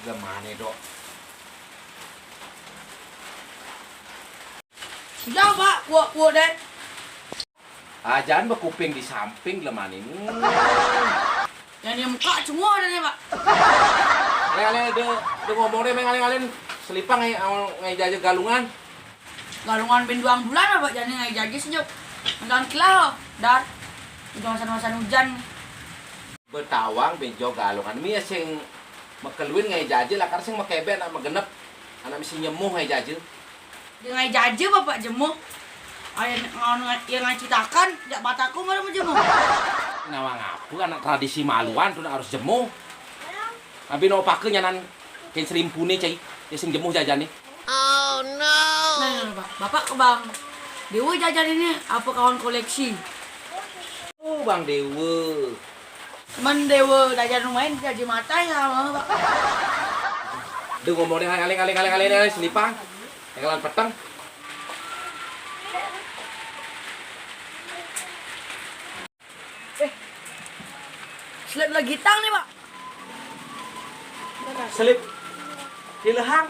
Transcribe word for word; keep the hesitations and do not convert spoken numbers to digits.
Gimana, Dok? Sudah, Pak, kuak-kuak deh. Ajan bekuping di samping gimana ini? Yang dia muka semua ada nih, Pak. Ale-ale de, de ngomong deh, meng ale-ale selipang ngai, ngai jaja galungan. Galungan bin duang bulan apa jani ngai jaji sejuk. Nonton kilau, dar. Udah masan-masan hujan. Betawang bejo galungan mi sing mekeluin ngai jaji lakar sing mekebe anak megenep. Anak misi nyemuh ngai jaji. Dia ngai jaji bapak jemuh. Ayo ngaun ngai, ya ngai citakan, jak mataku malah mau jemuh. Nawang apa anak tradisi maluan tuh harus jemuh. Abi no pake nyanan kain serimpune cai. Ya sing jemuh jajane. Nah, nah, Pak. Bapak ke Bang Dewa jajan ini apa kawan koleksi? Oh, Bang Dewa. Men Dewa jajan main jaji mata ya, Bang, Pak. Dia ngomong deh, aling, aling, aling, aling, aling, selipang. Yang lawan peteng. Eh, slide lagi tang nih, Pak. Selip di lehang.